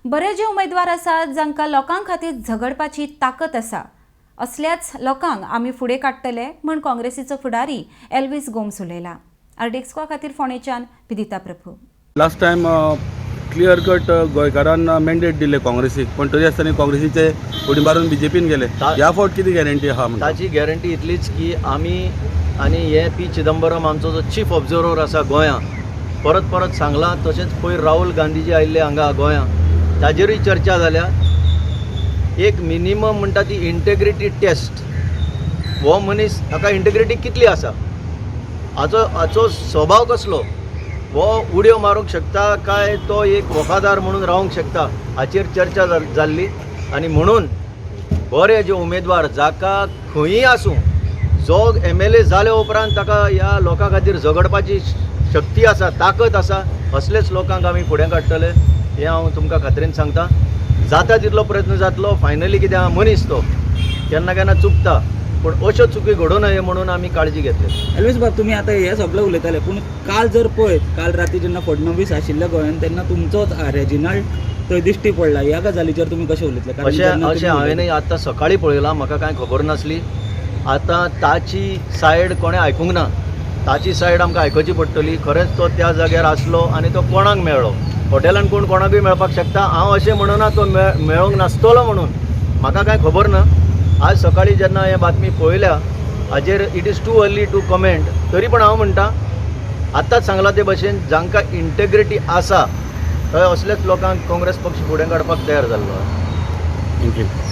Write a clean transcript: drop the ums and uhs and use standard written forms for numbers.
बरे जे उमेदवार आसात, जांकां लोकां खातीर झगडपाची ताकद आसा, असल्याच लोकांक आमी फुडें काडटले म्हूण काँग्रेसीचो फुडारी एल्वीस गोम्स उलयला. आरडीएक्सको खातीर फोंडेच्यान Vidita Prabhu. Last time clear cut गोंयकारान मॅन्डेट दिले काँग्रेसीक, पण तरी आसतना काँग्रेसीचे उडी मारून बीजेपीन गेले. ह्या फावट कितें गॅरंटी आहा म्हणटा? ताची गॅरंटी इतलीच की आमी आनी हे पी चिदंबरम आमचो जो चीफ ऑब्जर्वर आसा गोंया, परत परत सांगलां. तशेंच पयर राहुल गांधीजी आयिल्ले हांगा गोंया, ताजेरूय चर्चा जाल्या. एक मिनिमम म्हणटा ती इंटेग्रिटी टेस्ट. हो मनीस, ताका इंटेग्रिटी कितली आसा, हाचो स्वभाव कसलो, हो उडयो मारूंक शकता काय तो एक वफादार म्हणून रावंक शकता, हाचेर चर्चा जाल्ली. आनी म्हणून बरे जे उमेदवार, जाका खंयी आसूं, जो एमएलए जाल्या उपरांत ताका ह्या लोकां खातीर झगडपाची शक्ती आसा, ताकद आसा, असलेच लोकांक आमी फुडें काडटले हें हांव तुमकां खात्रीन सांगता. जाता तितलो प्रयत्न जातलो. फायनली कितें आहा, मनीस तो केन्ना केन्ना चुकता, पूण अश्यो चुकी घडोवं नये म्हणून आमी काळजी घेतली. एल्वीस बाब, तुमी आतां हें सगळें उलयताले, पूण काल जर पळयत, काल राती जेन्ना फडणवीस आशिल्ले गोंयान तेन्ना तुमचोच रेजिनाल्ड थंय दिश्टी पडला. ह्या गजालीचेर तुमी कशें उलयतले? कारण अशें जेन्ना अशें तुमी हांवें आतां सकाळीं पळयलां, म्हाका कांय खबर नासली. आतां ताची सायड कोणें आयकूंक ना, ताची सायड आमकां आयकुची पडटली. खरेंच तो त्या जाग्यार आसलो आनी तो कोणाक मेळ्ळो? हॉटेलान कोण कोणाकूय मेळपाक शकता. हांव अशें म्हणना तो मेळोंक नासतलो म्हणून, म्हाका कांय खबर ना. आज सकाळीं जेन्ना हे बातमी पळयल्या, हाजेर it is too early to comment. तरी पण हांव म्हणटा, आत्ताच सांगलां ते भशेन, जांकां इंटेग्रिटी आसा थंय असलेच लोकांक काँग्रेस पक्ष फुडें काडपाक तयार जाल्लो आसा. Thank you.